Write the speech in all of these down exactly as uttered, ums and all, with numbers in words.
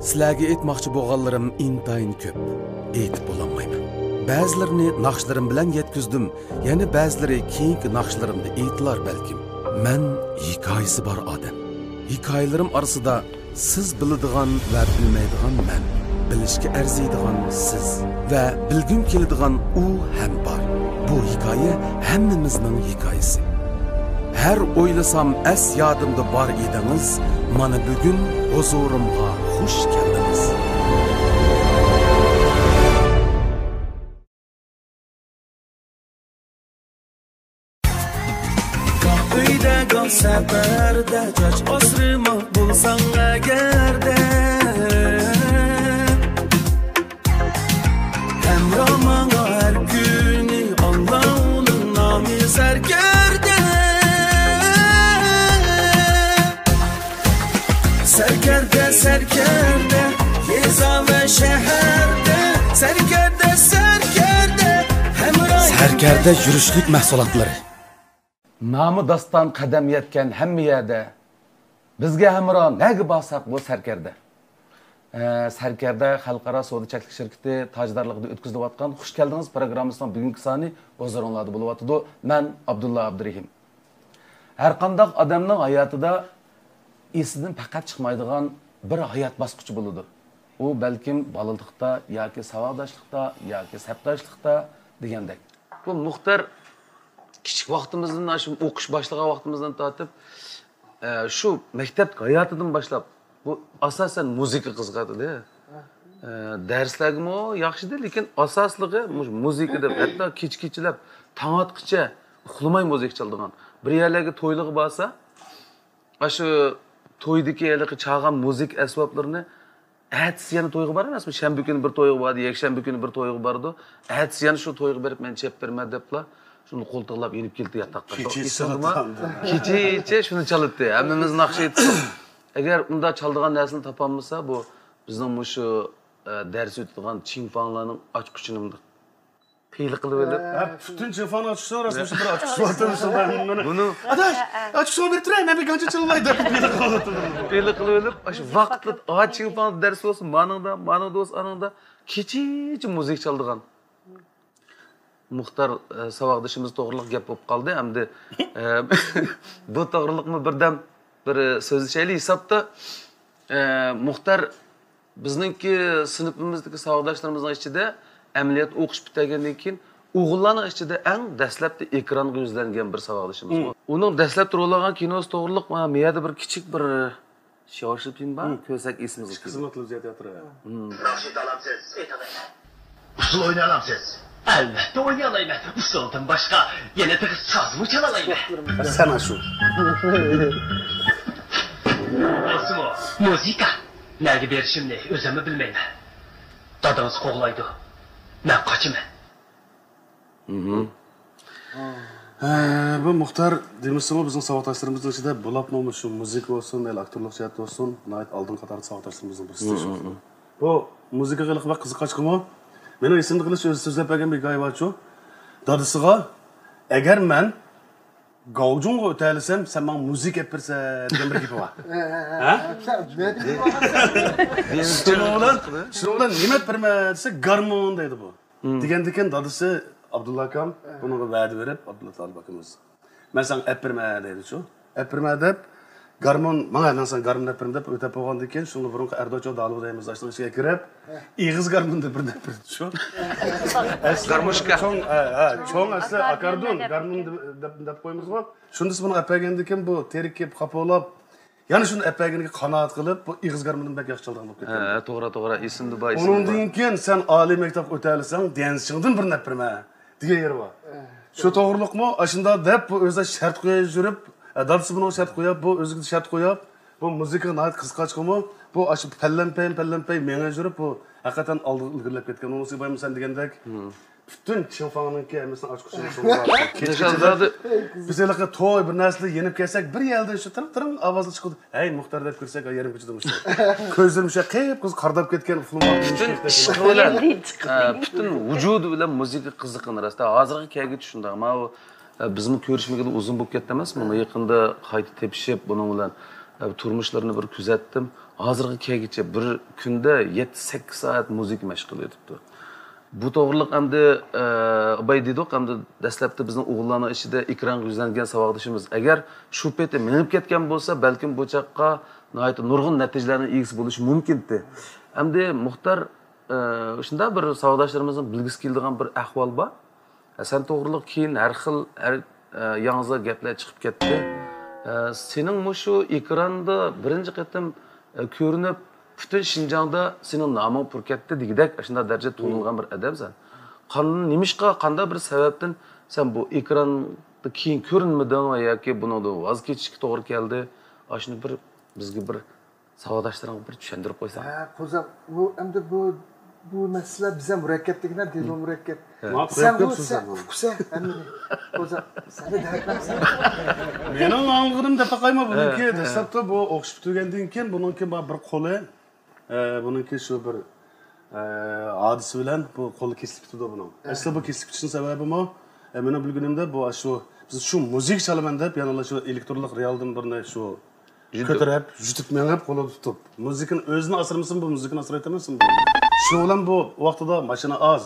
سىلەرگە ئېيتماقچى بولغانلىرىم ئىنتايىن كۆپ. ئېيتىپ بولالمايمەن. بەزىلىرىنى ناخشىلىرىم بىلەن يەتكۈزدۈم، يەنە بەزىلىرى كېيىنكى ناخشىلىرىمدا ئېيتىلار بەلكىم. مەن ھېكايىسى بار ئادەم. ھېكايىلىرىم ئارىسىدا سىز بىلىدىغان ۋە بىلمەيدىغان مەن، بىلىشكە ئەرزىيدىغان سىز ۋە بىلگۈم كېلىدىغان ئۇ ھەم بار. بۇ ھېكايە ھەممىمىزنىڭ ھېكايىسى. ھەر ئويلىسام ئەس يادىمدا بار ئىدىڭىز، مانا بۈگۈن ھۇزۇرۇمغا خۇش كەلدىڭىز. ئۆيدە گاھ سەپەردە، چاچ ئاسرىماق بولساڭ ئەگەردە، ھەمراھ ماڭا ھەر كۈنى، ئاللا ئۇنىڭ نامى سەركەردە. سەركەردە، سەركەردە، يېزا ۋە شەھەردە، سەركەردە، سەركەردە، ھەمراھ. سەركەردە يۈرۈشلۈك مەھسۇلاتلىرى. نامى داستان قەدەم يەتكەن ھەممە يەردە، بىزگە ھەمراھ نەگە بارساق بۇ سەركەردە. ئە، سەركەردە خەلقئارا سودا چەكلىك شىركىتى تاجدارلىقىدا ئۆتكۈزۈلۈۋاتقان خۇش كەلدىڭىز پروگراممىسىنىڭ بۈگۈنكى سانى ھۇزۇرۇڭلاردا بولۇۋاتىدۇ. مەن ئابدۇللا ئابدۇرېھىم. ھەرقانداق ئادەمنىڭ ھاياتىدا ئېسىدىن پەقەت چىقمايدىغان بىر ھايات باسقۇچى بولىدۇ. ئۇ بەلكىم بالىلىقتا ياكى ساۋاقداشلىقتا ياكى سەپداشلىقتا دېگەندەك. بۇ مۇختەر كىچىك ۋاقتىمىزدىن، شۇ ئوقۇش باشلىغان ۋاقتىمىزدىن تارتىپ، ئە، شۇ مەكتەپ ھاياتىدىن باشلاپ، بۇ ئاساسەن مۇزىكىغا قىزىقاتىدى. ئە، دەرسلەرگىمۇ ياخشىدى، لېكىن ئاساسلىقى مۇشۇ مۇزىكىدا. ھەتتا كېچە-كېچىلەپ، تاڭ ئاتقىچە ئۇخلىماي مۇزىكا چالىدىغان. بىر يەرلەرگە تويلىرىغا بارسا، ئاشۇ تويدىكى ھېلىقى چالغان مۇزىكا ئەسۋابلىرىنى ئەتىسى يەنە تويغا بار ئەمەسمۇ؟ شەنبە كۈنى بىر تويغا باردى، يەكشەنبە كۈنى بىر تويغا بارىدۇ. ئەتىسى يەنە شۇ تويغا بېرىپ، مەن چېپ بېرىمەن دەپلا، شۇنى قولتۇقلاپ يېنىپ كېلىدۇ ياتاققا. كېچىسى ئېسىڭدىمۇ؟ كېچىچە شۇنى چالاتتى. ھەممىمىز ناخشا ئېيتتۇق. ئەگەر ئۇنداق چالىدىغان نەرسىنى تاپالمىسا، بۇ بىزنىڭ مۇشۇ، ئە، دەرس ئۆتىدىغان چىڭفاڭلارنىڭ ئاچقۇچىنى مۇنداق پىيلا قىلىۋېلىپ. ھە، پۈتۈن چىڭفاڭنى ئاچقۇچىنى رەسمىي شۇنداق ئاچقۇچ بارتىن شۇنداق مېنى. بۇنى ئاچقۇچنى بېرىپ تۇراي، مەن بىر گاڭچە چىللاي دەپ پىيلا قىلىۋاتىدۇ. پىيلا قىلىۋېلىپ، ئاشۇ ۋاقىتتا، ئا، چىڭفاڭدا دەرس بولسۇن، مانىڭدا، مانىڭدا بولسۇن، ئانىڭدا كېچىچە مۇزىكا چالىدىغان. مۇختەر، ئە، ساۋاقدىشىمىز توغرىلىق گەپ بولۇپ قالدى. ئەمدى، ئە، بۇ توغرىلىقمۇ بىردەم بىر سۆزلىشەيلى ھېسابتا. ئە، مۇختەر بىزنىڭكى سىنىپىمىزدىكى ساۋاقداشلىرىمىزنىڭ ئىچىدە ئەمەلىيەت ئوقۇش پۈتتۈرگەندىن كېيىن ئوغۇللارنىڭ ئىچىدە ئەڭ دەسلەپتە ئېكرانغا يۈزلەنگەن بىر ساۋاقدىشىمىز. مم. ئۇنىڭ دەسلەپتە رول ئالغان كىنوسى توغرىلىق مانا مۇ يەردە بىر كىچىك بىر شوۋارشىلتىن بار، مم، كۆرسەك ئېسىمىزگە كېلىدۇ. قىسمەت لۇزيا تىياتىرى. مم. ناخشا ئېيتالامسىز؟ ئېيتالايمەن. ئۇسسۇل ئوينىيالامسىز؟ ئەلۋەتتە ئوينىيالايمەن. ئۇسسۇلدىن باشقا يەنە تېخى سازمۇ چالالايمەن. سەن ئاشۇ. بولسىمۇ، مۇزىكا نەگە بېرىشىمنى ئۆزۈممۇ بىلمەيمەن. دادىڭىز قوغلايدۇ. مەن قاچىمەن. مم. ھە، بۇ مۇختەر دېمىسىمۇ بىزنىڭ ساۋاقداشلىرىمىزنىڭ ئىچىدە بولۇپمۇ شۇ مۇزىكا بولسۇن، مەيلى ئاكتورلۇق جەھەتتە بولسۇن، ناھايىتى ئالدىنقى قاتاردا ساۋاقداشلىرىمىزنىڭ بىرسى. مم، مم، مم. بۇ مۇزىكىغا ھېلىقى بەك قىزىققاچقىمۇ، مېنىڭ ئېسىمدە قېلىش ئۆزى سۆزلەپ بەرگەن بىر ھېكايە بارچۇ. دادىسىغا، «ئەگەر مەن گاۋجۇڭغا ئۆتەلىسەم، سەن ماڭا مۇزىكا ئېلىپ بېرىسەن» دېگەن بىر گېپى بار. ھە؟ شۇنىڭ بىلەن، شۇنىڭ بىلەن نېمە ئېلىپ بېرىمەن دېسە، گارمون دەيدۇ بۇ. مم. دېگەندىكىن دادىسى ئابدۇللا ئاكام بۇنىڭغا ۋەدە بېرىپ، ئابدۇللا تالىپ ئاكىمىز، «مەن ساڭا ئەپ بېرىمەن» دەيدۇچۇ. «ئەپ بېرىمەن» دەپ، گارمون، «ماڭا، مەن ساڭا گارمون ئەپ بېرىمەن» دەپ ئۆتەپ بولغاندىن كېيىن، شۇنىڭغا بۇرۇنقى ئەردوچۇ دالۇ دەيمىز، ئاشۇنىڭ ئىچىگە كىرىپ، ئېغىز گارموندا بىر دەپ بېرىدىچۇ. گارموشكا. چوڭ، ھە، ھە، چوڭ ئەسلى ئاكاردون، ئاكاردون دەپ، دەپ، دەپ قويىمىزغۇ. شۇنى دېسە بۇنىڭ ئەپ بەرگەندىن كېيىن بۇ تېرىكىپ، خاپا بولۇپ، يەنە شۇنى ئەپ بەرگىنىگە قانائەت قىلىپ، بۇ ئېغىز گارمونىنى بەك ياخشى چالىدىغان بولۇپ كەتكەن. ھە، توغرا، توغرا، ئېسىمدە بار، ئېسىمدە بار. ئۇنىڭدىن كېيىن سەن ئالىي مەكتەپكە ئۆتەلىسەڭ، دېنىسىڭدىن بىرنى ئەپ بېرىمەن دېگەن يېرى بار. شۇ توغرىلىقمۇ ئاشۇنداق دەپ، بۇ ئۆزى شەرت قويۇپ يۈرۈپ، ئە، دادىسى بۇنىڭغا شەرت قويۇپ، بۇ ئۆزىگە شەرت قويۇپ، بۇ مۇزىكىغا ناھايىتى قىزىققاچقىمۇ، بۇ ئاشۇ پەللەمپەي، پەللەمپەي مېڭىپ يۈرۈپ، بۇ ھەقىقەتەن ئالدىغا ئىلگىرىلەپ كەتكەن. ئۇنىڭ ئۈستىگە بايمۇ سەن دېگەندەك، پۈتۈن چىڭفاڭنىڭكى ھەممىسىنىڭ ئاچقۇچىنى شۇڭغا. كېچىدە بىز ھېلىقى توي بىر نەرسىلەر يېنىپ كەلسەك، بىر يەردىن شۇ تىرىڭ تىرىڭ ئاۋازلار چىقىدۇ. ھەي، مۇختەر دەپ كىرسەك، يېرىم كېچىدە مۇشۇ. كۆزلىرىم شۇ قىپقىزىل قارىداپ كەتكەن، ئۇخلىماي. پۈتۈن ئىشقى بىلەن، ئە، پۈتۈن ۋۇجۇدى بىلەن مۇزىكا قىزىققان راست. ھازىرغا كەلگۈچە شۇنداق. ماۋۇ، ئە، بىزمۇ كۆرۈشمىگىلى ئۇزۇن بولۇپ كەتتى ئەمەسمۇ؟ يېقىندا قايتا تېپىشىپ، بۇنىڭ بىلەن تۇرمۇشلىرىنى بىر كۆزەتتىم. ھازىرغا كەلگۈچە بىر كۈندە يەتتە سەككىز سائەت مۇزىكا مەشىق قىلىۋېتىپتۇ. بۇ توغرىلىق ئەمدى، ئە، ئاباي دېدۇق، ئەمدى دەسلەپتە بىزنىڭ ئوغۇللارنىڭ ئىچىدە ئېكرانغا يۈزلەنگەن ساۋاقدىشىمىز ئەگەر شۇ پېتى مېڭىپ كەتكەن بولسا، بەلكىم بۇ چاغقا ناھايىتى نۇرغۇن نەتىجىلەرنىڭ ئىگىسى بولۇشى مۇمكىنتى. ئەمدى مۇختار، ئە، شۇنداق بىر ساۋاقداشلىرىمىزنىڭ بىلگۈسى كېلىدىغان بىر ئەھۋال بار. سەن توغرىلىق كېيىن ھەر خىل، ھەر، ئە، ياڭزا گەپلەر چىقىپ كەتتى. ئە، سېنىڭ مۇشۇ ئېكراندا بىرىنچى قېتىم، ئە، كۆرۈنۈپ، پۈتۈن شىنجاڭدا سېنىڭ نامىڭ پۇر كەتتى دېگۈدەك، ئاشۇنداق دەرىجىدە تونۇلغان بىر ئادەمسەن. قان-، نېمىشقا، قانداق بىر سەۋەبتىن سەن بۇ ئېكراندا كېيىن كۆرۈنمىدىڭ ياكى بۇنىڭدىن ۋاز كېچىشكە توغرا كەلدى؟ ئاشۇنى بىر بىزگە بىر ساۋاقداشلىرىڭغا بىر چۈشەندۈرۈپ قويساڭ. ھە، قوزام، بۇ ئەمدى بۇ، بۇ مەسىلە بىز ھەم مۇرەككەپتىكىنە، دېلو مۇرەككەپ. ھە. ماڭا سەن قويۇپ بۇ، بېرىپسىز سەن سەن بۇ. ئۇقىسەن ھەممىنى. قوزام، سەننى دەۋەتمەمسەن. مېنىڭ ئاڭلىغىنىم دەپ باقايمۇ بۇنىڭكى؟ ھە، ھە. دەسلەپتە بۇ ئوخشىشىپ تۈگەندىن كېيىن بۇنىڭكى بار بىر قولى، ئە، بۇنىڭكى شۇ بىر، ئە، ھادىسە بىلەن بۇ قولى كېسىلىپ كېتىدۇ بۇنىڭ. ھە. ئەسلى بۇ كېسىلىپ كېتىشنىڭ سەۋەبىمۇ، ئە، مېنىڭ بىلگىنىمدە بۇ شۇ، بىز شۇ مۇزىكا چالىمەن دەپ يەنىلا شۇ ئېلېكترونلۇق رېئالدىن بىرنى شۇ كۆتۈرۈپ، يۈتۈپ مېڭىپ، قولىدا تۇتۇپ. مۇزىكىنى ئۆزىنى ئاسرىمىسىمۇ، بۇ مۇزىكىنى ئاسرايتتىمۇ. شۇنىڭ بىلەن بۇ ۋاقتىدا ماشىنا ئاز.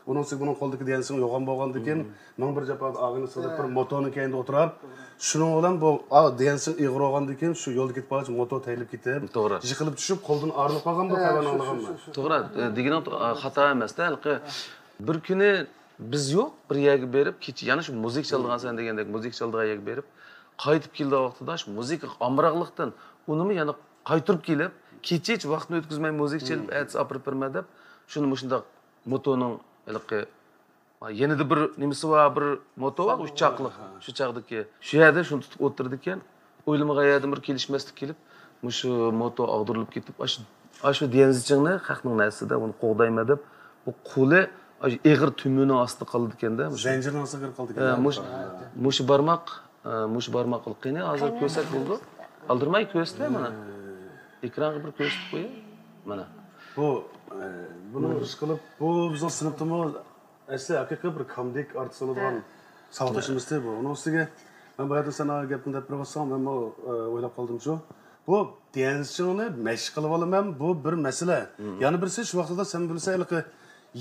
ئۇنىڭ ئۈستىگە بۇنىڭ قولىدىكى دىيەنسىڭ يوغان بولغاندىكىن، مىڭ بىر جاپاغا ئاغىنە سىغدۇپ، بىر موتونىڭ كەينىدە ئولتۇرۇپ، شۇنىڭ بىلەن بۇ، ئا، دىيەنسىڭ ئېغىر بولغاندىكىن، شۇ يولدا كېتىپ بارغاچ موتور تەيلىپ كېتىپ، توغرا. يىقىلىپ چۈشۈپ، قولدىن ئايرىلىپ قالغان بۇ ھايۋان ئاڭلىغانمەن. توغرا، ئە، دېگىنىڭ تو-، ئا، خاتا ئەمەس-دە، ھېلىقى بىر كۈنى بىز يوق، بىر يەرگە بېرىپ، كېچە، يەنە شۇ مۇزىكا چالىدىغانسەن دېگەندەك، مۇزىكا چالىدىغان يەرگە بېرىپ، قايتىپ كېلىدىغان ۋاقتىدا شۇ مۇزىكىغا ئامراقلىقتىن ئۇنىمۇ يەنە قايتۇرۇپ كېلىپ، كېچە ھېچ ۋاقىتنى ئۆتكۈزمەي مۇزىكا چېلىپ، ئەتىسى ئاپىرىپ بېرىمەن دەپ، شۇنى مۇشۇنداق موتونىڭ ھېلىقى، يېنىدا بىر نېمىسى بار، بىر موتو بار، ئۈچ چاقلىق، شۇ چاغدىكى. شۇ يەردە شۇنى تۇتۇپ ئولتۇرىدىكەن. ئويلىمىغان يەردىن بىر كېلىشمەسلىك كېلىپ، مۇشۇ موتو ئاغدۇرۇلۇپ كېتىپ، ئاشۇ، ئاشۇ دىيەنزىچىڭنى خەقنىڭ نەرسىدە، ئۇنى قوغدايمەن دەپ، بۇ قولى ئاشۇ ئېغىر تۈمۈنىڭ ئاستىدا قالىدىكەن-دە، مۇشۇ. زەنجىرنىڭ ئاستىغا كىرىپ قالىدىكەن. ھە، مۇش-، مۇشۇ بارماق، ھە، مۇشۇ بارماق قېنى ھازىر كۆرسەك بولىدۇ. ئالدىرىماي كۆرسىتە مانا. ئېكرانغا بىر كۆرسىتىپ قوياي. مانا. بۇ، ئە، بۇنىڭ ئىشقىلىپ، بۇ بىزنىڭ سىنىپتىمۇ ئەسلى ھەقىقىي بىر كامدېك ئارتىس بولىدىغان ساۋاقدىشىمىز ئىدى بۇ. ئۇنىڭ ئۈستىگە مەن باياتىن سەن گەپنى دەپ بېرىۋاتساڭ، مەنمۇ، ئە، ئويلاپ قالدىم شۇ. بۇ دىيەنزىچىڭنى مەشىق قىلىپ ئالىمەن، بۇ بىر مەسىلە. يەنە بىرسى، شۇ ۋاقتىدا سەن بىلسە، ھېلىقى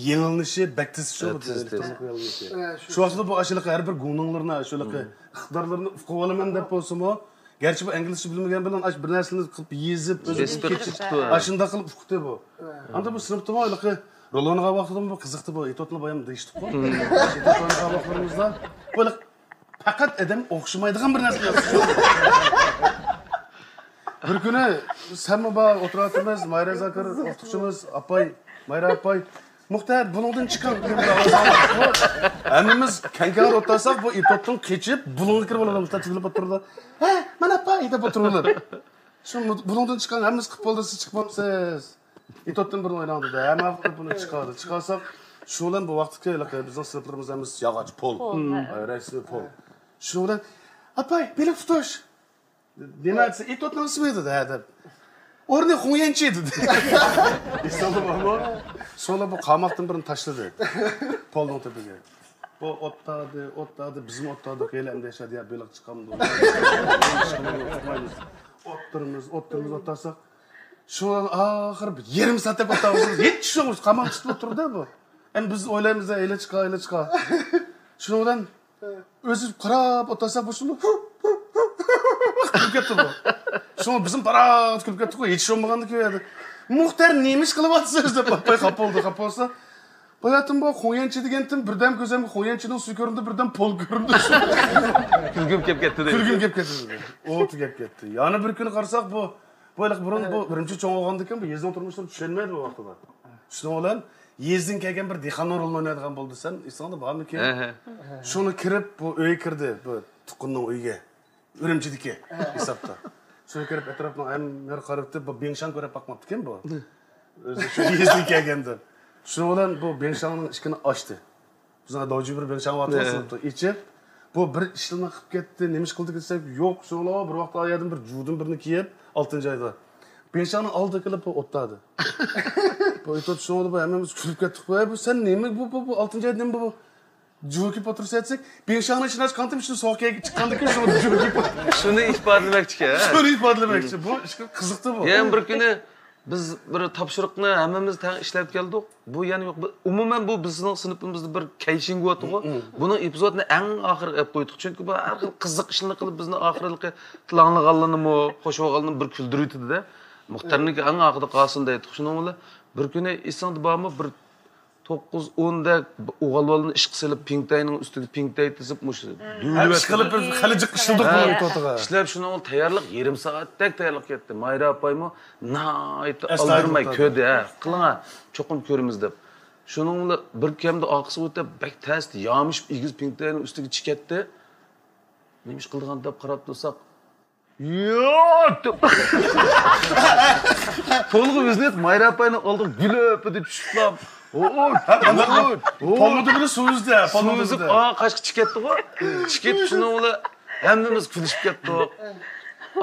يېڭىلىنىشى بەك تېز شۇ، ھە، بۇ تېز، تېز. ئېلېكترونلۇق يېڭىلىنىشى. ھە، شۇ، شۇ ۋاقتىدا بۇ ئاشۇلىقى ھەر بىر گۇڭنىڭلىرىنى، ئاشۇلىقى ئىقتىدارلىرىنى ئۇقۇپ ئالىمەن دەپ بولسىمۇ، گەرچە بۇ ئىنگلىزچە بىلمىگەن بىلەن، ئاش بىر نەرسىنى قىلىپ يېزىپ، ئۆزى ئۇقۇپ كېتىش، ئاشۇنداق قىلىپ ئۇقتى بۇ. ئاندىن بۇ سىنىپتىمۇ ھېلىقى رولونغا ۋاقتىدىمۇ بۇ قىزىقتى بۇ. ئېتوتنى بايام دېيىشتۇققۇ. ئېتوتنىڭ ۋاقىتلىرىمىزدا بۇ ھېلىقى پەقەت ئادەم ئوخشىمايدىغان بىر نەرسە. بىر كۈنى سەنمۇ بار ئولتۇراتتىمىز، مايرا زاكىر ئوقۇتقۇچىمىز، ئاپاي، مايرا ئاپاي، مۇختەر، بۇلۇڭدىن چىقىڭ دېگەن بىر ئاۋاز ئاڭلاندى. ھەممىمىز كەڭ-كەڭرى ئولتۇرساق، بۇ ئېتوتتىن قېچىپ، بۇلۇڭغا كىرىپ ئالىدۇ. مۇختەر تىزىلىپ ئولتۇرىدۇ. ھە، مانا ئاپاي دەپ ئولتۇرىدۇ. شۇ بۇلۇڭدىن چىقىڭ، ھەممىمىز قىپ بولدى، سىز چىقىپ بولمىسىز. ئېتوتتىن بىرنى ئويناڭ دېدى. ھە، ماقۇل دەپ بۇنى چىقاردى. چىقارساق، شۇ بىلەن بۇ ۋاقىتتىكى ھېلىقى بىزنىڭ سىنىپلىرىمىز ھەممىسى ياغاچ، پول. پول، ھە. ئاي، رەسمىي پول. شۇنىڭ بىلەن، ئاپاي، بېلىق تۇتۇش. نېمە دېسە، ئېتوتنىڭ ئىسمى دېدى، ھە دەپ. ئورنى خۇڭيەنچى دېدى. ئېسىڭدە بارمۇ؟ شۇلا بۇ قاماقتىن بىرنى تاشلىدى. پولنىڭ تۆپىگە. بۇ ئوتتادى، ئوتتادى، بىزمۇ ئوتتادۇق. ھېلى ئەمدى ياشايدۇ، يا بېلىق چىقامدۇ؟ ئۇقمايمىز. ئوتتۇرىمىز، ئوتتۇرىمىز، ئوتتاساق. شۇ ئاخىر بىر يېرىم سائەت دەپ ئوتتاغۇسىمىز. ھېچ شۇ قاماق تۇتۇپ ئولتۇرىدۇ بۇ. ئەمدى بىز ئويلايمىز، ھېلى چىقا، ھېلى چىقا. شۇنىڭ بىلەن ئۆزى قاراپ ئولتۇرسا، بۇ شۇنداق كۈلۈپ كەتتى بۇ. شۇڭا بىزمۇ پاراڭ كۈلۈپ كەتتۇق، ھېچ بولمىغاندىكى يەردە. مۇختەر، نېمە ئىش قىلىۋاتىسىز؟ دەپ ئاپاي خاپا بولدى، خاپا بولسا. باياتىن بۇ خۇڭيەنچى دېگەنتىم، بىردەم كۆزۈمگە خۇڭيەنچىنىڭ سۈيى كۆرۈندى، بىردەم پول كۆرۈندى. كۈلگۈم كەپ كەتتى دەيدۇ. كۈلگۈم كەپ كەتتى دېدى. ئۇ تۈگەپ كەتتى. يەنە بىر كۈنى قارىساق، بۇ، بۇ ھېلىقى بۇرۇن بۇ ئۈرۈمچى چوڭ بولغاندىكىن، بۇ يېزىنىڭ تۇرمۇشىنى چۈشەنمەيدۇ بۇ ۋاقتىدا. شۇنىڭ بىلەن يېزىدىن كەلگەن بىر دېھقاننىڭ رولىنى ئوينايدىغان بولدى، سەن ئېسىڭدە بارمىكىن؟ ھە، ھە. شۇنى كىرىپ، بۇ ئۆيگە كىردى، بۇ تۇغقىنىنىڭ ئۆيىگە. ئۈرۈمچىدىكى ھېسابتا. شۇنى كىرىپ ئەتراپنىڭ ھەممە يەرگە قاراپتۇ، بۇ بىڭشاڭ كۆرۈپ باقماپتىكەن بۇ. ئۆزى شۇ يېزىدىن كەلگەندە. شۇنىڭ بىلەن بۇ بىڭشاڭنىڭ ئىشىكىنى ئاچتى. بىزنىڭ داۋجى بىر بىڭشاڭ بارتۇ، ھە. سىنىپتا. ئېچىپ، بۇ بىر ئىشلارنى قىلىپ كەتتى، نېمە ئىش قىلدى دېسەك، يوق، شۇڭلا بىر ۋاقىت ئايەردىن بىر جۇدىن بىرنى كىيىپ، ئالتىنچى ئايدا. بىڭشاڭنىڭ ئالدىغا كېلىپ بۇ ئوتتادى. بۇ ئېتوت شۇڭلا بۇ ھەممىمىز كۈلۈپ كەتتۇق. ۋەي، بۇ سەن نېمە بۇ، بۇ، بۇ ئالتىنچى ئايدا نېمە بۇ؟ جوكى پاتۇرسى ئەتسەك، بىڭشاڭنى شىناش كانتىم شۇ سوقىيەگە چىققاندىكىن شۇ جوكى پاتۇرسى. شۇنى ئىپادىلىمەكچىكەن. شۇنى ئىپادىلىمەكچى. بۇ ئىشقىل قىزىقتى بۇ. يەنە بىر كۈنى بىز بىر تاپشۇرۇقنى ھەممىمىز تەڭ ئىشلەپ كەلدۇق. بۇ يەنە يوق. بۇ، ئومۇمەن بۇ بىزنىڭ سىنىپىمىزدا بىر كەيشىڭگۈ ئاتىغۇ. بۇنىڭ ئېپىزودىنى ئەڭ ئاخىرىغا ئەپ قويدۇق. چۈنكى بۇ ھەر خىل قىزىق ئىشلارنى قىلىپ بىزنى ئاخىرلىقى تىلاڭلىغانلىرىنىمۇ، خوش بولغانلىرىنى بىر كۈلدۈرۈۋېتىدۇ-دە. مۇختەرنىڭكى ئەڭ ئاخىرىدا قالسۇن دەيتتۇق. شۇنىڭ بىلەن بىر كۈنى ئېسىڭدە بارمۇ، بىر توققۇز ئوندەك ئوغۇل بالىنى ئىشقا سېلىپ، پىڭتەينىڭ ئۈستىگە پىڭتەي تىزىپ، مۇشۇ ھە، ئىش قىلىپ، بىز خېلى جىق ئىشلىدۇق بۇ توتىغا. ئىشلەپ، شۇنىڭ تەييارلىق يېرىم سائەتتەك تەييارلىق كەتتى. مايرا ئاپايمۇ ناھايىتى ئەستايىدىل ئالدىرىماي كۆردى، ھە، قىلىڭا، چوقۇم كۆرىمىز دەپ. شۇنىڭ بىلەن بىر كەمدە ئارقىسىغا ئۆتۈپ، بەك تەستە يامىشىپ، ئېگىز پىڭتەينىڭ ئۈستىگە چىكەتتى. نېمە ئىش قىلىدىغان دەپ قاراپ تۇرساق، يوت! پولغا ئۆزىنى مايرا ئاپاينىڭ ئالدىغا گۈلۈپىدە چۈشۈپلا. پولنىڭ تۈۋىدە سۇ ئۈزدى. سۇ ئۈزۈپ، ئا، قاشقا چىكەتتىغۇ. چىكىپ شۇنىڭ بىلەن ھەممىمىز كۈلۈشۈپ كەتتۇق.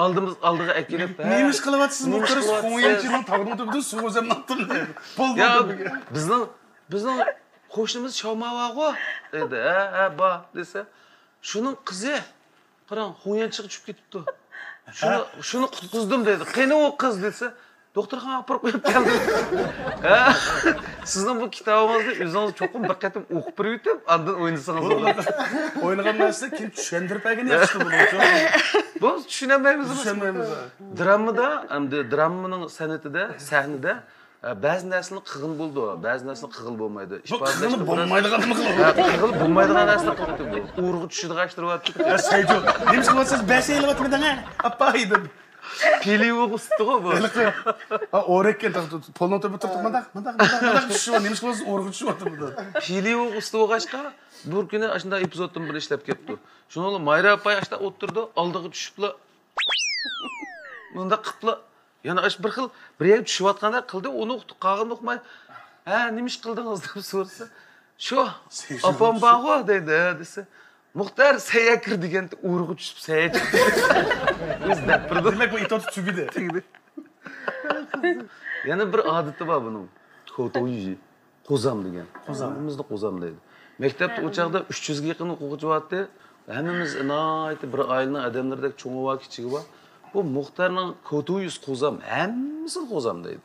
ئالدىمىز ئالدىغا ئەكېلىپ، ھە، نېمە ئىش قىلىۋاتىسىز؟ نېمە ئىش قىلىۋاتىسىز؟ خۇڭيەنچىنىڭ تاغنىڭ تۈۋىدە سۇ ئۈزەمناتتىم دەيدۇ. پولنىڭ تۈۋىگە. بىزنىڭ، بىزنىڭ قوشنىمىز شاۋما بارغۇ دېدى. ھە، ھە، بار دېسە، شۇنىڭ قىزى قاراڭ، خۇڭيەنچىغا چۈشۈپ كېتىپتۇ. شۇنى، شۇنى قۇتقۇزدۇم دەيدۇ. قېنى ئۇ قىز دېسە، دوختۇرخانىغا ئاپىرىپ قويۇپ كەلدىم. ھە؟ سىزنىڭ بۇ كىتابىڭىزنى ئۆزىڭىز چوقۇم بىر قېتىم ئوقۇپ بېرىۋېتىپ، ئاندىن ئوينىسىڭىز بولىدۇ. ئوينىغان نەرسىنى كېيىن چۈشەندۈرۈپ بەرگەن ياخشى بولىدۇ. بۇ چۈشىنەلمەيمىز. چۈشەنمەيمىز. درامىدا، ئەمدى درامىنىڭ سەنئىتىدە، سەھنىدە ئە، بەزى نەرسىلەر قىلغىلى بولىدۇ، بەزى نەرسىلەر قىلغىلى بولمايدۇ. بۇ قىلغىلى بولمايدىغان نېمە قىلىدۇ؟ ھە، قىلغىلى بولمايدىغان نەرسىلەر قىلىۋاتىدۇ. ئۇرغۇ چۈشىدىغان ئىشلار بار. ھە، سەيجۇ، نېمە قىلىۋاتىسىز؟ بەس ئېلىۋاتىمەن دەڭە. ئاپا دېدىم. پىلىۋوغ ئۇستىغۇ بۇ. ھېلىقى، ھا، ئورەككە، پولنىڭ تۆپە تۇرۇپ، مانداق، مانداق، مانداق، مانداق چۈشۈۋاتىدۇ. نېمە قىلىۋاتىسىز؟ ئۇرغۇ چۈشۈۋاتىدۇ. پىلىۋوغ ئۇستا بولغاچقا، بىر كۈنى ئاشۇنداق ئېپىزودتىن بىر ئىشلەپ كەپتۇ. شۇنىڭ بىلەن مايرا ئاپاي ئاشۇنداق ئولتۇردى، ئالدىغا چۈشۈپلا، مۇنداق قىپلا، يەنە ئاشۇ بىر خىل، بىر يەرگە چۈشۈۋاتقاندەك قىلدى، ئۇنى ئۇقتى، قالغىنىنى ئۇقماي، ھە، نېمە ئىش قىلدىڭىز دەپ سورىسا، شۇ، ئاپام بارغۇ دەيدۇ، ھە دېسە، مۇختەر سەيە كىر دېگەنتى، ئۇرغا چۈشۈپ سەيە چىقتى. ئۆزى دەپ بېرىدۇ. دېمەك، بۇ ئېتوت تۈگىدى. تۈگىدى. يەنە بىر ئادىتى بار بۇنىڭ. كوتويى. قوزام دېگەن. قوزام. ھەممىمىزدە قوزام دەيدۇ. مەكتەپتە ئۇ چاغدا ئۈچ يۈزگە يېقىن ئوقۇغۇچى بارتتى. ھەممىمىز ناھايىتى بىر ئائىلىنىڭ ئادەملىرىدەك چوڭى بار، كىچىكى بار. بۇ مۇختەرنىڭ كوتۇيۇس قوزام، ھەممىسىلا قوزام دەيدۇ.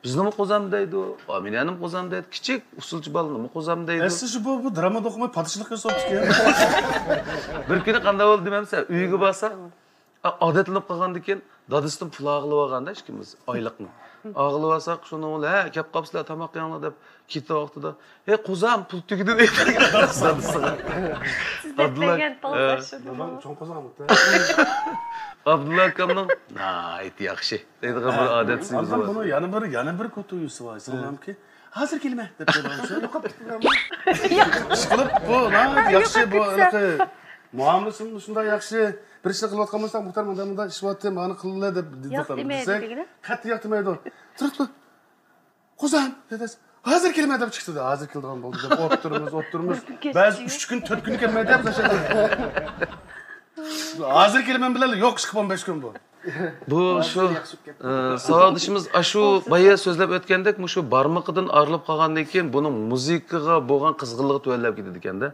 بىزنىمۇ قوزام دەيدۇ، ئامىنەنىمۇ قوزام دەيدۇ، كىچىك ئۇسسۇلچى بالىنىمۇ قوزام دەيدۇ. ئەسلى شۇ، بۇ، بۇ دىراما ئوقۇماي پادىچىلىق ياساپتىكەن. بىر كۈنى قانداق بولدى دېمەمسەن؟ ئۆيگە بارساق، ئا-، ئادەتلىنىپ قالغاندىكىن، دادىسىدىن پۇل ئاغىلىۋالغاندا ئىككىمىز ئايلىقنى. ئاغىلىۋالساق، شۇنىڭ بىلەن، ھە، كەپ قاپسىلەر، تاماق يەڭلار دەپ كېتىۋاقتىدا، ھەي، قوزام، پۇل تۈگىدى دەيدۇ دادىسىغا. سىز دەپ ئابدۇللا، بەرگەن پۇل ھە. دادام چوڭ قوزام. ئابدۇللا ئاكامنىڭ ناھايىتى ياخشى دەيدىغان بىر ئادەت سىزىڭىز ئاندىن بار. بۇنىڭ يەنە بىر، يەنە بىر كوتۇيۇسى بار، سالامكى. ھازىر كېلىمەن دەپ قويغان. ئىشقىلىپ، بۇ ناھايىتى ياخشى، بۇ ھېلىقى مۇئامىلىسىمۇ شۇنداق ياخشى. بىر ئىشنى قىلىۋاتقان بولساق، مۇختەر، مۇنداق، مۇنداق ئىش بارتى، مانا قىلىلە دەپ دېسەك، قەتئىي ياقتۇرمايدۇ. تۇرۇپلا، قوزام دېدى، ھازىر كېلىمەن دەپ چىقتى. ھازىر كېلىدىغان بولدى دەپ ئولتۇرىمىز، ئولتۇرىمىز. بەزى ئۈچ كۈن، تۆت كۈن كەلمەيدۇ دەپ. ھازىر كېلىمەن بىلەن يوق، ئىشقىلىپ ئون بەش كۈن بۇ. بۇ شۇ، ئە، ساۋاقدىشىمىز ئاشۇ بايا سۆزلەپ ئۆتكەندەك، مۇشۇ بارمىقىدىن ئايرىلىپ قالغاندىن كېيىن بۇنىڭ مۇزىكىغا بولغان قىزغىنلىقى تۆۋەنلەپ كېتىدىكەن-دە.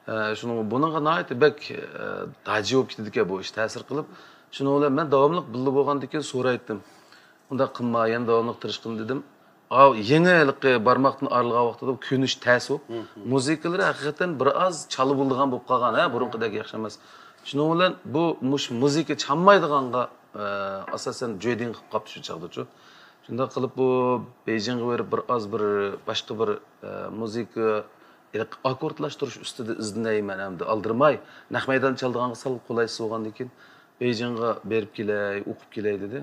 ئە، شۇنىڭ، بۇنىڭغا ناھايىتى بەك، ئە، تاجى بولۇپ كېتىدىكەن بۇ ئىش، تەسىر قىلىپ. شۇنىڭ بىلەن مەن داۋاملىق بىللە بولغاندىن كېيىن سورايتتىم. ئۇنداق قىلما، يەنە داۋاملىق تىرىشقىن دېدىم. ئاۋۇ يېڭى ھېلىقى بارماقتىن ئايرىلغان ۋاقتىدا كۆنۈش تەس ئۇ. مۇزىكىلىرى ھەقىقەتەن بىر ئاز چالا بولىدىغان بولۇپ قالغان، ھە، بۇرۇنقىدەك ياخشى ئەمەس. شۇنىڭ بىلەن بۇ مۇشۇ مۇزىكا چالمايدىغانغا، ئە، ئاساسەن جۆدىڭ قىلىپ قاپتۇ شۇ چاغدىچۇ. شۇنداق قىلىپ بۇ بېيجىڭغا بېرىپ بىر ئاز بىر باشقا بىر، ئە، مۇزىكا، ھېلىقى ئاككوردلاشتۇرۇش ئۈستىدە ئىزدىنەيمەن ئەمدى ئالدىرىماي. نەق مەيدان چالىدىغانغا سەل قولايسىز بولغاندىن كېيىن بېيجىڭغا بېرىپ كېلەي، ئوقۇپ كېلەي دېدى.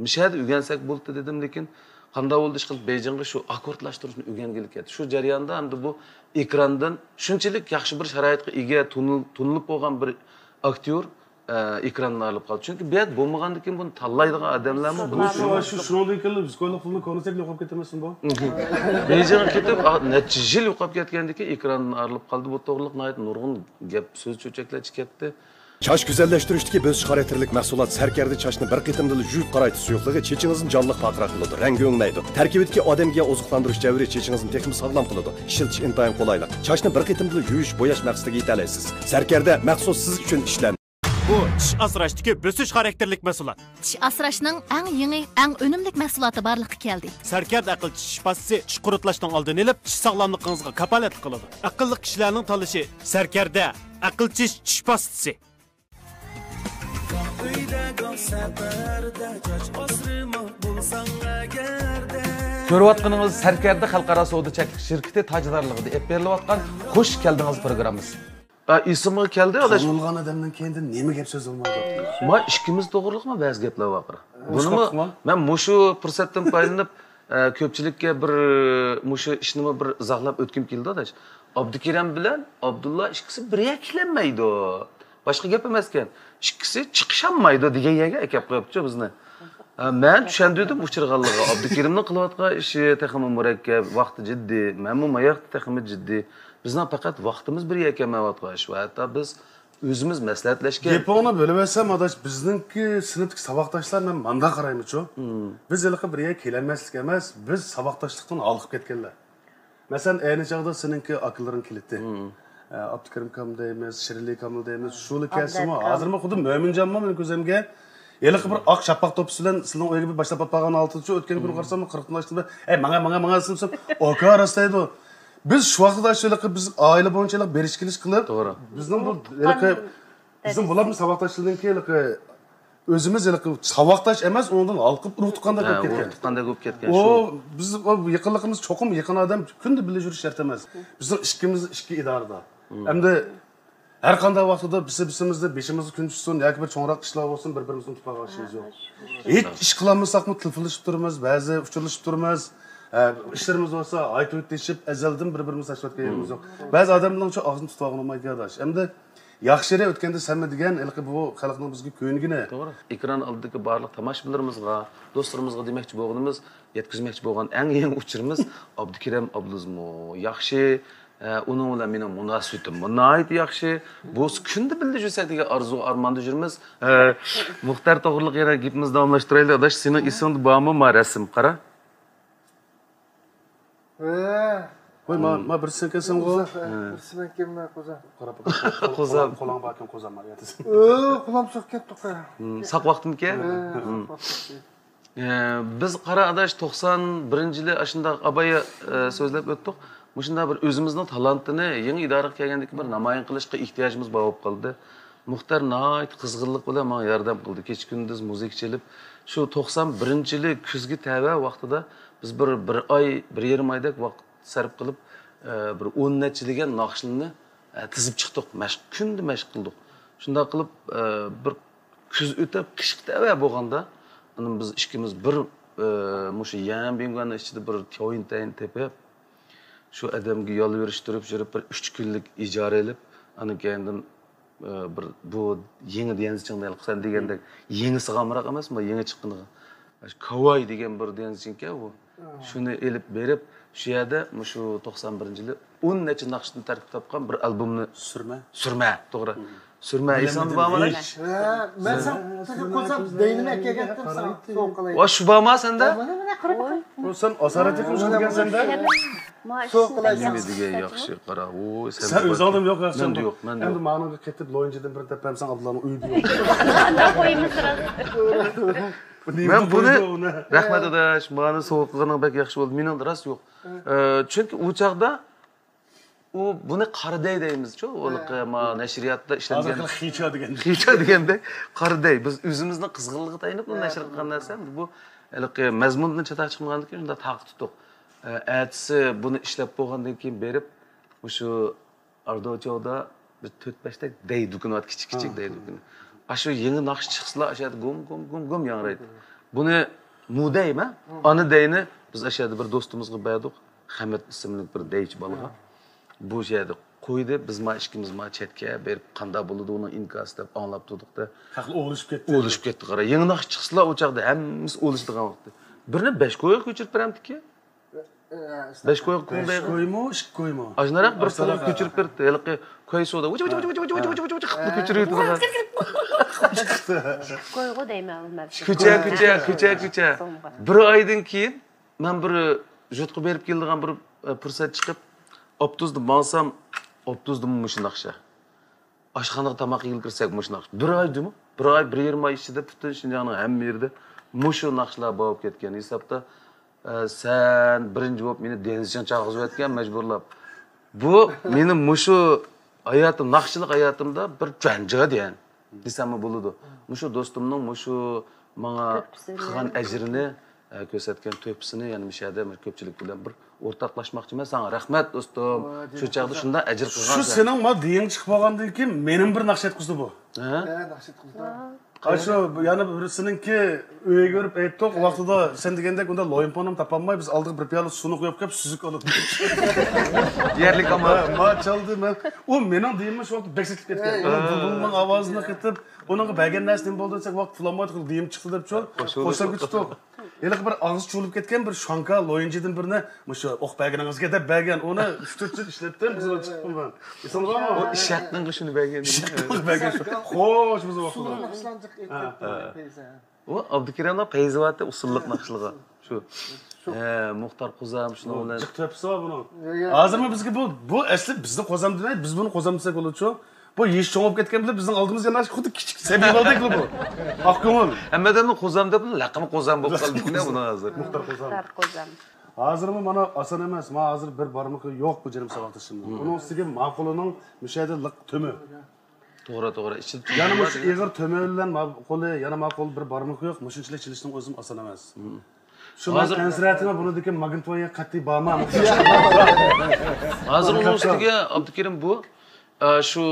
مۇشۇ يەردە ئۆگەنسەك بولدى دېدىم، لېكىن قانداق بولدى ئىشقىلىپ بېيجىڭغا شۇ ئاككوردلاشتۇرۇشنى ئۆگەنگىلى كەتتى. شۇ جەرياندا ئەمدى بۇ ئېكراندىن شۇنچىلىك ياخشى بىر شارائىتقا ئىگە، تونۇل-، تونۇلۇپ بولغان بىر ئاكتيور، ئە، ئېكراندىن ئايرىلىپ قالدى. چۈنكى بۇ يەردە بولمىغاندىن كېيىن بۇنى تاللايدىغان ئادەملەرمۇ بولمىدى. شۇ، شۇ، شۇنىڭدىن كېيىن بىز كونا پۇلنى كونا سەكنى يوقاپ كېتەمەسمۇ بۇ؟ بېيجىڭغا كېتىپ، ئا، نەچچە يىل يوقاپ كەتكەندىن كېيىن ئېكراندىن ئايرىلىپ قالدى. بۇ توغرىلىق ناھايىتى نۇرغۇن گەپ، سۆز چۆچەكلەر چىقىپ كەتتى. چاچ گۈزەللەشتۈرۈشتىكى بۆسۈش خاراكتېرلىك مەھسۇلات سەركەردە چاچنى بىر قېتىمدىلا يۇيۇپ قارايتى سۇيۇقلۇقى چېچىڭىزنى جانلىق پارقىراق قىلىدۇ، رەڭگى ئۆڭمەيدۇ. تەركىبىدىكى ئادەمگە ئوزۇقلاندۇرۇش جەۋھىرى چېچىڭىزنى تېخىمۇ ساغلام قىلىدۇ. ئىشلىتىش ئىنتايىن قولايلىق. چاچنى بىر قېتىمدىلا يۇيۇش، بوياش مەقسىتىگە يېتەلەيسىز. سەركەردە مەخسۇس سىز ئۈچۈن ئىشلەندى. بۇ چىش ئاسراشتىكى بۆسۈش خاراكتېرلىك مەھسۇلات. چىش ئاسراشنىڭ ئەڭ يېڭى، ئەڭ ئۈنۈملۈك مەھسۇلاتى بارلىققا كەلدى. سەركەردە ئەقىل چىش پاستىسى چىش قۇرۇتلاشنىڭ ئالدىنى ئېلىپ، چىش ساغلاملىقىڭىزغا كاپالەتلىك قىلىدۇ. ئەقىللىق كىشىلەرنىڭ تاللىشى سەركەردە ئەقىل چىش چىش پاستىسى. كۆرۈۋاتقىنىڭىز سەركەردە خەلقئارا سودا چەكلىك شىركىتى تاجدارلىقىدا ئېلىپ بېرىلىۋاتقان خۇش كەلدىڭىز پروگراممىسى. ئا، ئېسىمغا كەلدى، ئاداش. تونۇلغان ئادەمدىن كېيىن نېمە گەپ سۆز بولمايدۇ؟ ما ئىككىمىز توغرىلىقمۇ بەزى گەپلەر بار. بۇنىمۇ مەن مۇشۇ پۇرسەتتىن پايدىلىنىپ، ئە، كۆپچىلىككە بىر، مۇشۇ ئىشنىمۇ بىر ئىزاھلاپ ئۆتكۈم كېلىدۇ، ئاداش. ئابدۇكېرەم بىلەن ئابدۇللا ئىككىسى بىر يەرگە كېلەلمەيدۇ. باشقا گەپ ئەمەسكەن. ئىككىسى چىقىشالمايدۇ دېگەن يەرگە ئەكەپ قويۇپتۇ بىزنى. ئە، مەن چۈشەندۈردۈم ئۇچرىغانلىقىغا. ئابدۇكېرىمنىڭ قىلىۋاتقان ئىشى تېخىمۇ مۇرەككەپ، ۋاقتى جىددىي. مەنمۇ ماياقتا تېخىمۇ جىددىي. بىزنىڭ پەقەت ۋاقتىمىز بىر يەرگە كەلمەيۋاتقان ئىش. ۋە ھەتتا بىز ئۆزىمىز مەسلىھەتلەشكەن. گېپىڭنى بۆلۈۋەتسەم، ئاداش، بىزنىڭكى سىنىپتىكى ساۋاقداشلار مەن مانداق قارايمىچۇ؟ بىز ھېلىقى بىر يەرگە كېلەلمەسلىك ئەمەس، بىز ساۋاقداشلىقتىن ھالقىپ كەتكەنلەر. مەسىلەن، ئەينى چاغدا سېنىڭكى ئاكىلىرىڭ كېلىتتى. ئە، ئابدۇكېرىم كام دەيمىز، شىرلى كامىل دەيمىز، شۇلا كەلسىمۇ، ھازىرمۇ خۇددى مۆمىنجانمۇ مېنىڭ كۆزۈمگە ھېلىقى بىر ئاق چاپاق توپىسى بىلەن سىلىنىڭ ئۆيىگە بىر باشلاپ ئاپارغان ھالىتىچۇ. ئۆتكەن كۈنى قارىسام، قىرىقتىن ئاشتىم، ئەي، ماڭە، ماڭە، ماڭە دېسەم، ئاكا راست دەيدۇ. بىز شۇ ۋاقىتتا شۇ ھېلىقى بىز ئائىلە بويىچە ھېلىقى بېرىش كېلىش قىلىپ، بىزنىڭ بۇ ھېلىقى بىزنىڭ بۇلارمۇ ساۋاقداشلىرىنىڭكى ھېلىقى ئۆزىمىز ھېلىقى ساۋاقداش ئەمەس، ئۇنىڭدىن ھالقىپ ئۇرۇق تۇغقاندەك بولۇپ كەتكەن. ئۇرۇق تۇغقاندەك بولۇپ كەتكەن. ئۇ، بىز، ئۇ يېقىنلىقىمىز چوقۇم يېقىن ئادەم كۈندە بىللە يۈرۈش شەرت ئەمەس. بىزنىڭ ئىككىمىز ئىككى ئىدارىدا. ئەمدى ھەر قانداق ۋاقتىدا بىرسى بىرسىمىزنى بېشىمىزغا كۈن چۈشسۇن ياكى بىر چوڭراق ئىشلار بولسۇن، بىر بىرىمىزنى ئۇنتۇپ قالغان ئىشىمىز يوق. ھېچ ئىش قىلالمىساقمۇ تېلېفونلىشىپ تۇرىمىز، بەزى ئۇچۇرلىشىپ تۇرىمىز. ئە، ئىشلىرىمىز بولسا ئايتۇيۇت دېيىشىپ ئەزەلدىن بىر بىرىمىزنى ئەسۋەتكەن يېرىمىز يوق. بەزى ئادەملەرنىڭچۇ ئاغزىنى تۇتۇۋالغىلى بولمايدۇ ئاداش. ئەمدى ياخشى يېرى ئۆتكەندە سەنمۇ دېگەن ھېلىقى بۇ خەلقنىڭ بىزگە كۆنگىنى. توغرا. ئېكران ئالدىدىكى بارلىق تاماشىبىنلىرىمىزغا، دوستلىرىمىزغا دېمەكچى بولغىنىمىز، يەتكۈزمەكچى بولغان ئەڭ يېڭى ئۇچۇرىمىز ئابدۇكېرەم ئابلىزمۇ ياخشى. ئە، ئۇنىڭ بىلەن مېنىڭ مۇناسىۋىتىممۇ ناھايىتى ياخشى. بولسا كۈندە بىللە يۈرسەك دېگەن ئارزۇ ئارماندا يۈرىمىز. ئە، مۇختەر توغرىلىق يەنە گېپىمىزنى داۋاملاشتۇرايلى ئاداش. سېنىڭ ئېسىڭدە بارمۇ ما رەسىم؟ قارا. ۋە. ۋاي، ما، ما بىرسى سەن ئىكەنسەنغۇ؟ قوزا، ھە. بىرسى مەن ئىكەنمەن، قوزا. قارا، قوزا. قولۇڭ، قولۇڭ باركەن، قوزا، ما، ياتىسەن. ئۆ، قولام سوقۇپ كەتتۇق، ھە. ھىم، ساق ۋاقتىمكەن؟ ھە، ھىم. ساق ۋاقتىم. ئە، بىز قارا ئاداش توقسان بىرىنچى يىلى ئاشۇنداق ئابايا، ئە، سۆزلەپ ئۆتتۇق. مۇشۇنداق بىر ئۆزىمىزنىڭ تالانتىنى يېڭى ئىدارىگە كەلگەندىن كېيىن بىر نامايان قىلىشقا ئېھتىياجىمىز بار بولۇپ قالدى. مۇختەر ناھايىتى قىزغىنلىق بىلەن ماڭا ياردەم قىلدى. كېچە كۈندۈز مۇزىكا چېلىپ، شۇ توقسان بىرىنچى يىلى كۈزگە تەۋە ۋاقتىدا بىز بىر، بىر ئاي، بىر يېرىم ئايدەك ۋاقىت سەرپ قىلىپ، ئە، بىر ئون نەچچە دېگەن ناخشىنى، ئە، تىزىپ چىقتۇق. مەشىق، كۈندە مەشىق قىلدۇق. شۇنداق قىلىپ، ئە، بىر كۈز ئۆتۈپ، قىشقا تەۋە بولغاندا، ئاندىن بىز ئىككىمىز بىر، ئە، مۇشۇ يەنبىڭگۈەننىڭ ئىچىدە بىر تياۋيىنتەينى تېپىپ، شۇ ئادەمگە يالۋۇرۇشتۇرۇپ يۈرۈپ، بىر ئۈچ كۈنلۈك ئىجارە ئېلىپ، ئاندىن كېيىن ئە، بىر بۇ يېڭى ديەنزىچىڭ دەيلى، سەن دېگەندەك يېڭىسىغا ئامراق ئەمەسمۇ، يېڭى چىققىنىغا. كاۋاي دېگەن بىر ديەنزىچىڭكەن بۇ. شۇنى ئېلىپ بېرىپ، شۇ يەردە مۇشۇ توقسان بىرىنچى يىلى ئون نەچچە ناخشىدىن تەركىب تاپقان بىر ئالبومنى. سۈرمە. سۈرمە، توغرا. سۈرمە ئېسىڭدە بارمۇ؟ ھە، مەن ساڭا تېخى قوزاپ دەينىمە ئەكەلگەنتىم ساڭا سوۋغا قىلاي. ۋا شۇ بارما سەندە؟ مانا، مانا، قارا، قارا. سەن ئاسارەت ئېقىم شۇ دېگەنسەندە؟ سوۋغا قىلاي. نېمە دېگەن ياخشى، قارا. ۋوي، سەن بىر ئازاڭدىن يوق ياخشى. مەندە يوق، مەندە يوق. ئەمدى مانىڭغا قېتىپ لويىنچىدىن بىر دەپ بەرسەڭ، ئابدۇللانىڭ ئۆيىدە يوق. قويىمىز راست. مەن بۇنى، رەھمەت ئاداش، مانا سوۋغا قىلغىنىڭ بەك ياخشى بولدى. مېنىڭ راست يوق. ئە، چۈنكى ئۇ چاغدا ئۇ بۇنى قارا دەي دەيمىزچۇ، ھېلىقى ما نەشرىياتتا ئىشلەنگەن. ھازىر خىچا دېگەن. خىچا دېگەندەك قارا دەي. بىز ئۆزىمىزنىڭ قىزغىنلىقىغا تايىنىپلا نەشر قىلغان نەرسە. بۇ ھېلىقى مەزمۇندىن چاتاق چىقمىغاندىن كېيىن شۇنداق تارقىتىپ تۇردۇق. ئە، ئەتىسى بۇنى ئىشلەپ بولغاندىن كېيىن بېرىپ، مۇشۇ ئاردوچودا بىر تۆت بەشتەك دەي دۇكىنى بار، كىچىك، كىچىك دەي دۇكىنى. ئاشۇ يېڭى ناخشا چىقسىلا، ئاشۇ يەردە گۇم، گۇم، گۇم، گۇم ياڭرايتتى. بۇنى مۇ دەيمەن، ئانا دەينى بىز ئاشۇ يەردە بىر دوستىمىزغا بەردۇق. خەمەت ئىسىملىك بىر دەيچى بالىغا. بۇ يەردە قويدى، بىز ما ئىككىمىز ما چەتكە بېرىپ، قانداق بولىدۇ ئۇنىڭ ئىنكاسى دەپ ئاڭلاپ تۇردۇق-دە. خەقلەر ئوۋلىشىپ كەتتى. ئوۋلىشىپ كەتتى، قارا. يېڭى ناخشا چىقسىلا، ئۇ چاغدا ھەممىسى ئوۋلىشىدىغان ۋاقتى. بىرنى بەش كويغا كۆچۈرۈپ بېرەمتىكى. بەش كويغا كوڭ دەيدۇ. كويمۇ، ئىككى كويمۇ؟ ئاشۇنداق بىر ئاشۇنداق، پۇل كۆچۈرۈپ بېرىپتۇ. ھېلىقى كوي سودا ۋىچ ۋىچ ۋىچ ۋىچ قىلىپ كۆچۈرۈۋېتىدىغان. كويغۇ دەيمەن ئۇ مەن. كۆچە، كوچە، كوچە، كوچە. بىر ئايدىن كېيىن مەن بىر يۇرتقا بېرىپ كېلىدىغان بىر، ئە، پۇرسەت چىقىپ، ئاپتوبۇستا ماڭسام، ئاپتوبۇستا مۇشۇ ناخشا. ئاشخانىغا تاماق يېگىلى كىرسەك مۇشۇ ناخشا. بىر ئاي جۇمۇ، بىر ئاي، بىر يېرىم ئاي ئىچىدە پۈتۈن شىنجاڭنىڭ ھەممە يېرىدە مۇشۇ ناخشىلار بولۇپ كەتكەن ھېسابتا، ئە، سەن بىرىنچى بولۇپ مېنى دېڭىزچىڭ چاقىرغۇزۇۋەتكەن مەجبۇرلاپ. بۇ مېنىڭ مۇشۇ ھاياتىم، ناخشىلىق ھاياتىمدا بىر جۇەنجىگە دېگەن دېسەممۇ بولىدۇ. مۇشۇ دوستۇمنىڭ مۇشۇ ماڭا تۆھپىسىنى قىلغان ئەجرىنى، ئە، كۆرسەتكەن تۆھپىسىنى يەنە مۇشۇ يەردە كۆپچىلىك بىلەن بىر ئورتاقلاشماقچىمەن. ساڭا رەھمەت، دوستۇم. شۇ چاغدا شۇنداق ئەجىر قىلغانسەن. شۇ سېنىڭ ما دېيىڭ چىقىپ بولغاندىن كېيىن مېنىڭ بىر ناخشا ئېيتقۇزدى بۇ. ھە؟ ھە، ناخشا ئېيتقۇزدى. ئاشۇ يەنە بىرسىنىڭكى ئۆيگە بېرىپ ئېيتتۇق، ۋاقتىدا سەن دېگەندەك ئۇنداق لويۇنپونام تاپالماي، بىز ئالدىغا بىر پىيالە سۇنى قويۇپ كەپ سۈزۈك ئالىدۇ. يەرلىك ئاما. ھە، ما چالدى مەن. ئۇ مېنىڭ دېيىمنى شۇ ۋاقىتتا بەك سېتىپ كەتكەن. ئۇنىڭ بۇلبۇلنىڭ ئاۋازىنى قېتىپ، ئۇنىڭغا بەرگەن نەرسە نېمە بولدى دېسەك، ۋاقىت پۇلانمايدۇ، دېيىم چىقتى دەپچۇ. قوشۇلدى. قوشۇلدى. ھېلىقى بىر ئاغزى چۇۋۇلۇپ كەتكەن بىر شاڭكا لويۇنجىدىن بىرنى مۇشۇ ئوق بەرگىنىڭىزگە دەپ بەرگەن. ئۇنى ئۈچ تۆت يىل ئىشلەتتىم، بىز ئۇنى چىقتىم مەن. ئېسىڭىزدە بارمۇ؟ ئۇ ئىشاقنىڭغا شۇنى بەرگەن. ئىشاقنىڭغا بەرگەن شۇ. خوش، بىز ۋاقتىدا. سۇلۇق ناخشىلارنى جىق ئېيتىپ كەتتى، پەيزە. ئۇ ئابدۇكېرىمنىڭ پەيزىۋاتى ئۇسسۇللۇق ناخشىلىقى. شۇ، شۇ. ھە، مۇختار قوزام شۇنىڭ بىلەن. جىق تۆھپىسى بار بۇنىڭ. ھازىرمۇ بىزگە بۇ، بۇ ئەسلى بىزنى قوزام دېمەي، بىز بۇنى قوزام دېسەك بولىدۇ شۇ. بۇ يېشى چوڭ بولۇپ كەتكەن بىلەن بىزنىڭ ئالدىمىزغا يەنە خۇددى كىچىك سەبىي بالىدەكلا بۇ. ئاقكۆڭۈل. ھەممە ئادەمنىڭ قوزام دەپ، لەقىمى قوزام بولۇپ قالدى بۇنىڭ ھازىر. مۇختار قوزام. مۇختار قوزام. ھازىرمۇ مانا ئاسان ئەمەس. مانا ھازىر بىر بارمىقى يوق بۇ جېنىم ساۋاقدىشىمنىڭ. ئۇنىڭ ئۈستىگە ماقۇلىنىڭ مۇشۇ يەردە لىق تۆمۈر. توغرا، توغرا. ئىچىدە يەنە مۇشۇ ئېغىر تۆمۈر بىلەن ماقۇلى، يەنە ماقۇل بىر بارمىقى يوق. مۇشۇنچىلىك چېلىشنىڭ ئۆزىمۇ ئاسان ئەمەس. شۇ مەن كونسېرتىمە بۇنىڭدىكى ماگنىتويغا قەتئىي بارماڭ. ھازىر ئۇنىڭ ئۈستىگە ئابدۇكېرىم بۇ، ئە، شۇ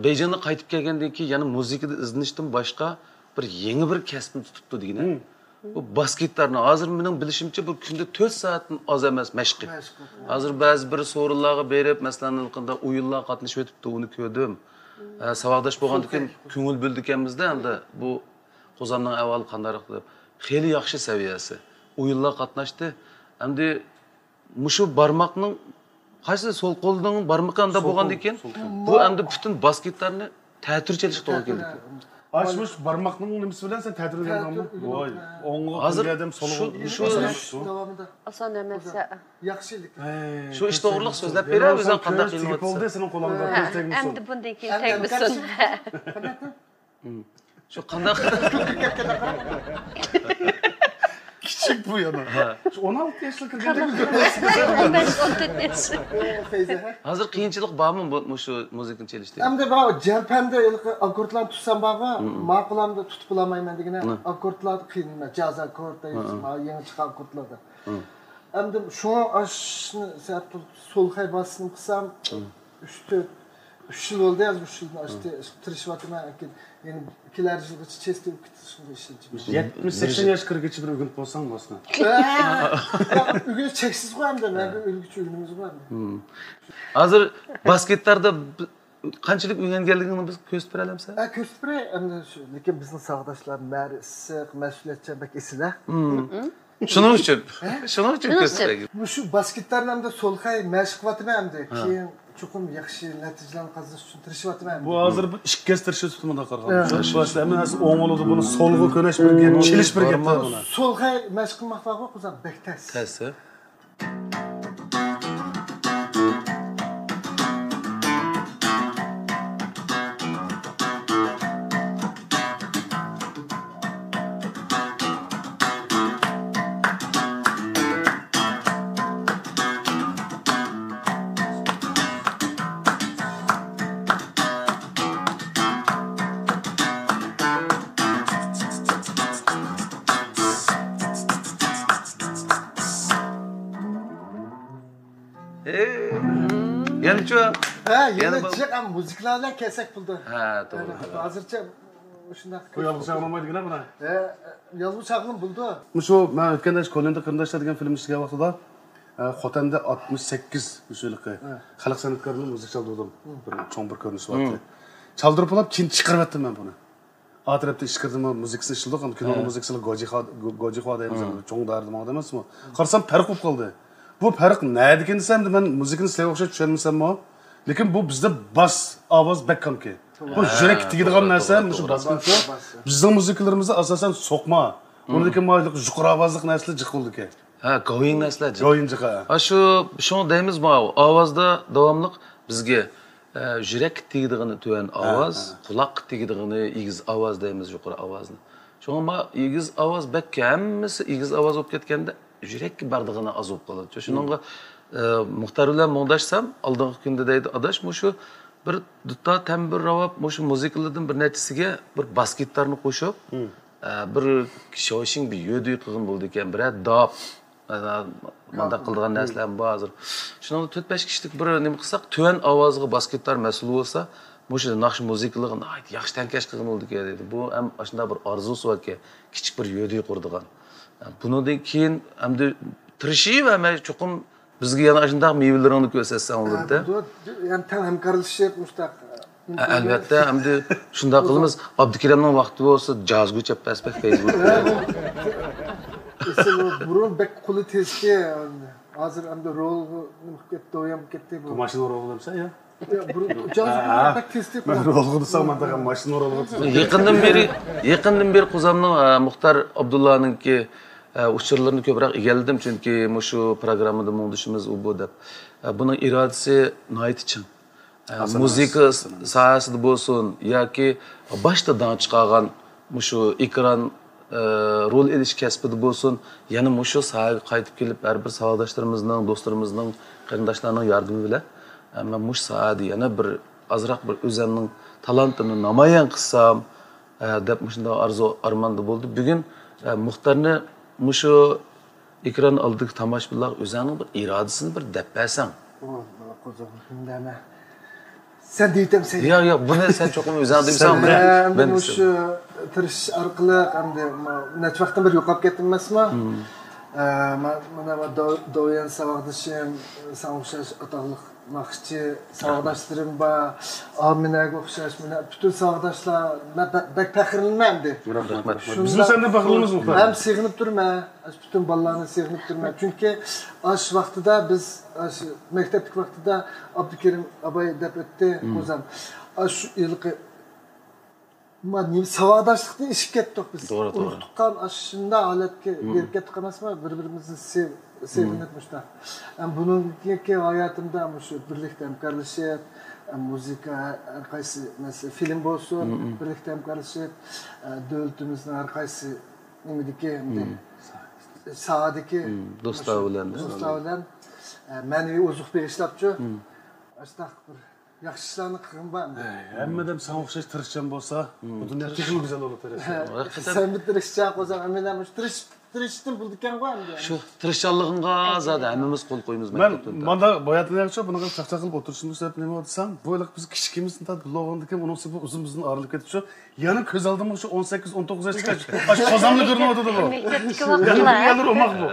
بېيجىڭدىن قايتىپ كەلگەندىن كېيىن يەنە مۇزىكىدا ئىزدىنىشتىن باشقا بىر يېڭى بىر كەسىپنى تۇتۇپتۇ دېگىنە. بۇ باس گىتارنى ھازىر مېنىڭ بىلىشىمچە بۇ كۈندە تۆت سائەتتىن ئاز ئەمەس مەشقى. ھازىر بەزى بىر سورۇنلارغا بېرىپ، مەسىلەن، قانداق ئويۇنلارغا قاتنىشىۋېتىپتۇ، ئۇنى كۆردۈم. ئە، ساۋاقداش بولغاندىن كېيىن كۆڭۈل بۆلىدىكەنمىزدە، ئەمدى بۇ قوزامنىڭ ئەھۋالى قانداقراق دەپ. خېلى ياخشى سەۋىيەسى. ئويۇنلارغا قاتناشتى. ئەمدى مۇشۇ بارماقنىڭ قايسى سول قولنىڭ بارمىقى ئانداق بولغاندىن كېيىن، بۇ ئەمدى پۈتۈن باس گىتارنى تەتۈر چېلىشقا توغرا كېلىدىكەن. ئاشۇ مۇشۇ بارماقنىڭ نېمىسى بىلەن سەن تەتۈر ئوينىدىڭمۇ؟ ۋاي، ئوڭغا ھازىر قويغان ئادەم سولغا شۇ، شۇ، ئاسان ئەمەس. ئاسان ئەمەس. ياخشى. شۇ ئىش توغرىلىق سۆزلەپ بېرە، ئۆزۈڭ قانداق قىينىلىۋاتىسەن. سېنىڭ قولۇڭدا كۆز تەگمىسۇن. ئەمدى بۇندىن كېيىن تەگمىسۇن. شۇ قانداق؟ كىچىك بۇ يەنە. شۇ ئون ئالتە ياشلىق كىرگەندەك. ئون بەش، ئون تۆت ياش. ھازىر قىيىنچىلىق بارمۇ بۇ، مۇشۇ مۇزىكىنى چېلىشتا؟ ئەمدى بۇ جەلپەمدە ھېلىقى ئاككوردلارنى تۇتسام بارغۇ، ماقۇلامدا تۇتۇپ بولالمايمەن دېگىنە. ئاككوردلاردا قىينىلىمەن. جاز ئاككورد دەيسىز، يېڭى چىققان ئاككوردلاردا. ئەمدى شۇڭا ئاشۇنى سەل سولخەي باسسىنىپ قىلسام، ئۈچ تۆت، ئۈچ يىل بولدى ھازىر، ئۈچ يىلدىن ئاشتى تىرىشىۋاتىمەن، لېكىن يەنە كېلەر يىلغىچە چېستە ئۆگىتىشنى ئىشلىنىپ. يەتمىش، سەكسەن ياشقا كىرگىچە بىر ئۆگىنىپ بولساڭ بولسۇن. ئۆگىنىش چەكسىزغۇ ئەمدى، مەڭگۈ ئۆلگۈچە ئۆگىنىمىزغۇ ئەمدى. ھازىر باس گىتاردا قانچىلىك ئۆگەنگەنلىكىڭنى بىز كۆرسىتىپ بېرەلەمسەن؟ ھە، كۆرسىتىپ بېرەي. ئەمدى شۇ، لېكىن بىزنىڭ ساۋاقداشلار مەرى ئىسسىق، مەسئۇلىيەتچان، بەك ئېسىل ھە. شۇنىڭ ئۈچۈن. شۇنىڭ ئۈچۈن كۆرسىتەي. مۇشۇ باس گىتارنى ئەمدى سولخەي مەشىق قىلىۋاتىمەن ئەمدى. كېيىن چوقۇم ياخشى نەتىجىلەرنى قازىنىش ئۈچۈن تىرىشىۋاتىمەن ئەمدى. بۇ ھازىر بىر ئىككى ھەسسە تىرىشىۋېتىپتۇ مۇنداق قارىغاندا. ھە. بىرىنچى باشتا ھەممە نەرسە ئوڭ بولىدۇ، بۇنى سولغا كۆنەش بىر گەپ، چېلىش بىر گەپ بار بۇنى. سولخەي مەشىق قىلماق بارغۇ، قىزام، بەك تەس. تەس، ھە؟ يەنىچۇ؟ ھە، يەنە يەنە بار. جىق، ئەمما مۇزىكىلار بىلەن كەلسەك بولدى. ھە، توغرا. ھازىرچە شۇنداق. بۇ يالغۇز چاغلانمايدىغىنە بۇنى. ھە، يالغۇز چاغلىنىپ بولدى. مۇشۇ مەن ئۆتكەندە شۇ كولىندا قېرىنداشلار دېگەن فىلىم ئىشلىگەن ۋاقتىدا، ئە، خوتەندە ئاتمىش سەككىز مۇشۇ ھېلىقى خەلق سەنئەتكارلىرىنىڭ مۇزىكا چالدۇردۇم. بىر چوڭ بىر كۆرۈنۈش بار ئىدى. چالدۇرۇپ بولۇپ كېيىن چىقىرىۋەتتىم مەن بۇنى. ئا تەرەپتە ئىچكىرىدىمۇ مۇزىكىسىنى ئىشلىدۇق. ئەمدى كىنونىڭ مۇزىكىسىنى گوجىخۇا، گو-، گوجىخۇا دەيمىز ئەمدى. چوڭ دائىرىدە ماڭىدۇ ئەمەسمۇ؟ قارىسام پەرق بولۇپ قالدى. بۇ پەرق نەدىكىن دېسە، ئەمدى مەن مۇزىكىنى سىلەرگە ئوخشاش چۈشەنمىسەممۇ، لېكىن بۇ بىزدە باس ئاۋاز بەك كامكى. بۇ يۈرەككە تېگىدىغان نەرسە مۇشۇ باسكىنكو. بىزنىڭ مۇزىكىلىرىمىزدا ئاساسەن سوقما، ئۇنىڭدىن كېيىن مايلىق يۇقىرى ئاۋازلىق نەرسىلەر جىق بولىدىكەن. ھە، گاۋيىڭ نەرسىلەر جىق. گاۋيىڭ جىق، ھە. ھە، شۇ، شۇڭا دەيمىز، ماۋۇ ئاۋازدا داۋاملىق بىزگە، ئە، يۈرەككە تېگىدىغىنى تۆۋەن ئاۋاز، قۇلاققا تېگىدىغىنى ئېگىز ئاۋاز دەيمىز، يۇقىرى ئاۋازنى. شۇڭا ما ئېگىز ئاۋاز بەك، ھەممىسى ئېگىز ئاۋاز بولۇپ كەتكەندە، يۈرەككە بارىدىغىنى ئاز بولۇپ قالىدۇ. شۇنىڭغا، ئە، مۇختەر بىلەن مۇڭداشسام، ئالدىنقى كۈندە دەيدۇ، ئاداش، مۇشۇ بىر دۇتا تەمبۇر راۋاب، مۇشۇ مۇزىكىلىرىدىن بىر نەچچىسىگە بىر باس گىتارنى قوشۇپ، ئە، بىر شوشىڭ بىر يۆدۈي قىلغىن بولىدىكەن، بىرەر داپ، ئە، مانداق قىلىدىغان نەرسىلەرمۇ بار ھازىر. شۇنىڭدا تۆت-بەش كىشىلىك بىر نېمە قىلساق، تۆۋەن ئاۋازىغا باس گىتار مەسئۇل بولسا، مۇشۇ ناخشا مۇزىكىلىرىغا ناھايىتى ياخشى تەڭكەش قىلغىن بولىدىكەن دېدى. بۇ ھەم ئاشۇنداق بىر ئارزۇسى باركەن، كىچىك بىر يۆدۈي قۇرىدىغان. بۇنىڭدىن كېيىن ئەمدى تىرىشىۋەرمەي، چوقۇم بىزگە يەنە ئاشۇنداق مېۋىلىرىڭنى كۆرسەتسەڭ بولىدۇ. بۇ يەنە تەڭ ھەمكارلىشىپ مۇشۇنداق. ئە، ئەلۋەتتە، ئەمدى شۇنداق قىلىمىز. ئابدۇكېرىمنىڭ ۋاقتى بولسا جازغۇ چەپپەس بەك پەيزى بولۇپ كېلىدۇ. ئېسىل، بۇرۇن بەك قولى تېزكەن. ھازىر ئەمدى رولغا نېمە قىلىپ كەتتى، دويان قىلىپ كەتتى بۇ. ماشىنا رولغا دېمىسەن يا؟ يا، بۇرۇن جازغۇ بەك تېز تېز. مەن رولغا دېسەڭ، مەن تېخى ماشىنا رولغا دېسەڭ. يېقىندىن بېرى، يېقىندىن بېرى قوزامنىڭ، ئە، مۇختار ئابدۇللانىڭكى، ئە، ئۇچۇرلىرىنى كۆپرەك ئىگىلىدىم، چۈنكى مۇشۇ پروگراممىدا مۇڭدىشىمىز ئۇ بۇ دەپ. ئە، بۇنىڭ ئىرادىسى ناھايىتى چىڭ. ئە، مۇزىكا ساھەسىدە بولسۇن ياكى باشتا داڭ چىقارغان مۇشۇ ئېكران، ئە، رول ئېلىش كەسپىدە بولسۇن، يەنە مۇشۇ ساھەگە قايتىپ كېلىپ، ھەر بىر ساۋاقداشلىرىمىزنىڭ، دوستلىرىمىزنىڭ، قېرىنداشلارنىڭ ياردىمى بىلەن، ئە، مەن مۇشۇ ساھەدە يەنە بىر ئازراق بىر ئۆزۈمنىڭ تالانتىمنى نامايان قىلسام، ئە، دەپ مۇشۇنداق ئارزۇ ئارماندا بولدى. بۈگۈن، ئە، مۇختارنى مۇشۇ ئېكران ئالدىدىكى تاماشىبىنلارغا ئۆزۈڭنىڭ بىر ئىرادىسىنى بىر دەپ بەرسەڭ. ئۇ، قوزام، ئەمدى مەن سەن دېيىتەم سەن. ياق، ياق، بۇنى سەن چوقۇم ئۆزۈڭ دېيسەڭ. سەن، مەن، ئەمدى مۇشۇ تىرىشىش ئارقىلىق ئەمدى ما-، نەچچە ۋاقىتتىن بېرى يوقاپ كەتتىم ئەمەسمۇ؟ ئە، ما-، مانا ما دو-، دويەن ساۋاقدىشىم، ساڭا ئوخشاش ئاتاقلىق ناخشىچى ساۋاقداشلىرىم بار. ئامىنەگە ئوخشاش، مانا پۈتۈن ساۋاقداشلار، مەن بە-، بەك پەخىرلىنىمەن ئەمدى. رەھمەت، رەھمەت. بىزمۇ سەندىن پەخىرلىنىمىز، مۇختار. ھەم سېغىنىپ تۇرىمەن. ئاشۇ پۈتۈن بالىلارنى سېغىنىپ تۇرىمەن. چۈنكى ئاشۇ ۋاقتىدا بىز، ئاشۇ مەكتەپتىكى ۋاقتىدا ئابدۇكېرىم ئاباي دەپ ئۆتتى، قوزام. ئاشۇ ھېلىقى ما-، نېمە، ساۋاقداشلىقتىن ئېشىپ كەتتۇق بىز. توغرا، توغرا. ئۇرۇق تۇغقان ئاشۇنداق ھالەتكە بېرىپ كەتتۇق ئەمەسمۇ؟ بىر-بىرىمىزنى سېغ-، سېغىنىپ مۇشۇنداق. ئەم، بۇنىڭدىن كېيىنكى ھاياتىمدا مۇشۇ بىرلىكتە ھەمكارلىشىپ، ئەم، مۇزىكا، ھەر قايسى مەسىلە، فىلىم بولسۇن، بىرلىكتە ھەمكارلىشىپ، ئە، دۆلىتىمىزنىڭ ھەر قايسى نېمىدىكى، ئەمدى ساھەدىكى دوستلار بىلەن، دوستلار بىلەن، ئە، مەنىۋى ئوزۇق بېغىشلاپچۇ. ئاشۇنداق بىر ياخشى ئىشلارنى قىلغىن بار ئەمدى. ھەي، ھەممىدىن ساڭا ئوخشاش تىرىشچان بولسا، بۇ دۇنيا تېخىمۇ گۈزەل بولۇپ بېرەتتى. سەن بىر تىرىشچان قىلساڭ، ھەممىدىن مۇشۇ تىرىش-، تىرىشىشتىن بولىدىكەنغۇ ئەمدى. شۇ تىرىشچانلىقىڭغا زادى ھەممىمىز قول قويىمىز. مەن مانداق باياتىنەكچە بۇنىڭغا چاقچاق قىلىپ ئولتۇرۇشۇمنىڭ سەۋەبى نېمە دېسەڭ، بۇ ھېلىقى بىز كىچىكىمىزدىن تارتىپ بىللە بولغاندىكىن ئۇنىڭ سېپى ئۇزۇن-ئۇزۇن ئايرىلىپ كېتىپچۇ. يەنە كۆز ئالدىمغا شۇ ئون سەككىز، ئون توققۇز ياشقا ئاشۇ قوزاملا كۆرۈنۈۋاتىدۇ بۇ. مەكتەپتىكى ۋاقىتلار. يەنە بىر يەرلىرى ئوماق بۇ.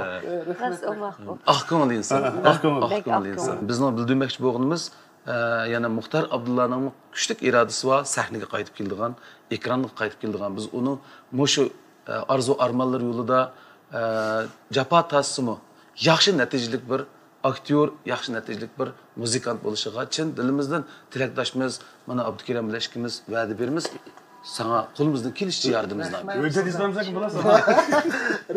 راست ئوماق بۇ. ئاق كۆڭۈل ئىنسان. ئاق كۆڭۈل. ئاق كۆڭۈل ئىنسان. بىزنىڭ بىلدۈرمەكچى بولغىنىمىز، ئە، يەنە مۇختار ئابدۇللانىڭمۇ كۈچلۈك ئىرادىسى بار، سەھنىگە قايتىپ كېلىدىغان، ئېكرانغا قايتىپ كېلىدىغان. بىز ئۇنىڭ مۇشۇ، ئە، ئارزۇ ئارمانلىرى يولىدا، ئە، جاپا تارتسىمۇ، ياخشى نەتىجىلىك بىر ئاكتيور، ياخشى نەتىجىلىك بىر مۇزىكانت بولۇشىغا چىن دىلىمىزدىن تىلەكداشمىز. مانا ئابدۇكېرىم بىلەن ئىككىمىز ۋەدە بېرىمىز. ساڭا قولىمىزدىن كېلىشىچە ياردىمىمىزنى بېرىمىز.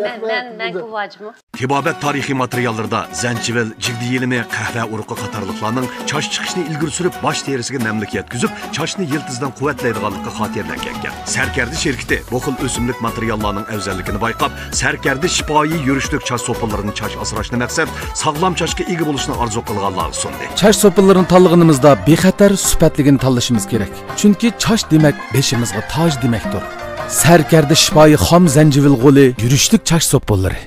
مەن، مەن، مەن گۇۋاھچىمۇ؟ تېبابەت تارىخىي ماتېرىياللىرىدا زەنجىۋىل، جىگدە يېلىمى، قەھۋە ئۇرۇقى قاتارلىقلارنىڭ چاچ چىقىشنى ئىلگىرى سۈرۈپ، باش تېرىسىگە نەملىك يەتكۈزۈپ، چاچنى يىلتىزىدىن قۇۋۋەتلەيدىغانلىقى خاتىرىلەنگەنىكەن. سەركەردە شىركىتى بۇ خىل ئۆسۈملۈك ماتېرىياللارنىڭ ئەۋزەللىكىنى بايقاپ، سەركەردە شىپايى يۈرۈشلۈك چاچ سوپۇنلىرىنى چاچ ئاسراشنى مەقسەت، ساغلام چاچقا ئىگە بولۇشنى ئارزۇ قىلغانلارغا سۇندى. چاچ سوپۇنلىرىنى تاللىغىنىمىزدا بىخەتەر، سۈپەتلىكىنى تاللىشىمىز كېرەك. چۈنكى چاچ دېمەك بېشىمىزغا تاج دېمەكتۇر. سەركەردە شىپايى خام زەنجىۋىل غولى، يۈرۈشلۈك چاچ سوپۇنلىرى.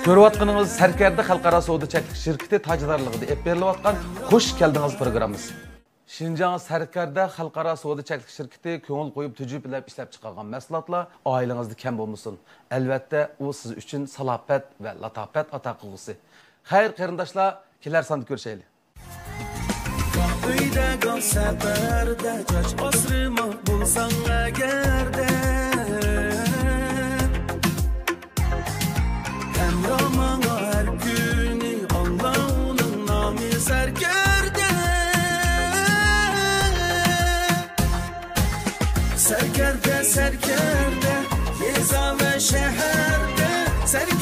كۆرۈۋاتقىنىڭىز سەركەردە خەلقئارا سودا چەكلىك شىركىتى تاجدارلىقىدا ئېلىپ بېرىلىۋاتقان خۇش كەلدىڭىز پروگراممىسى. شىنجاڭ سەركەردە خەلقئارا سودا چەكلىك شىركىتى كۆڭۈل قويۇپ تۈجۈپىلەپ ئىشلەپ چىقارغان مەھسۇلاتلار ئائىلىڭىزدە كەم بولمىسۇن. ئەلۋەتتە، ئۇ سىز ئۈچۈن سالاپەت ۋە لاتاپەت ئاتا قىلغۇسى. خەير، قېرىنداشلار، كېلەر ساندا كۆرۈشەيلى. ئۆيدە گاڭ سەپەردە، چاچ ئاسرىماق بولساڭ ئەگەردە. سەركەردە، سەركەردە، يېزا ۋە شەھەردە، سەركەردە.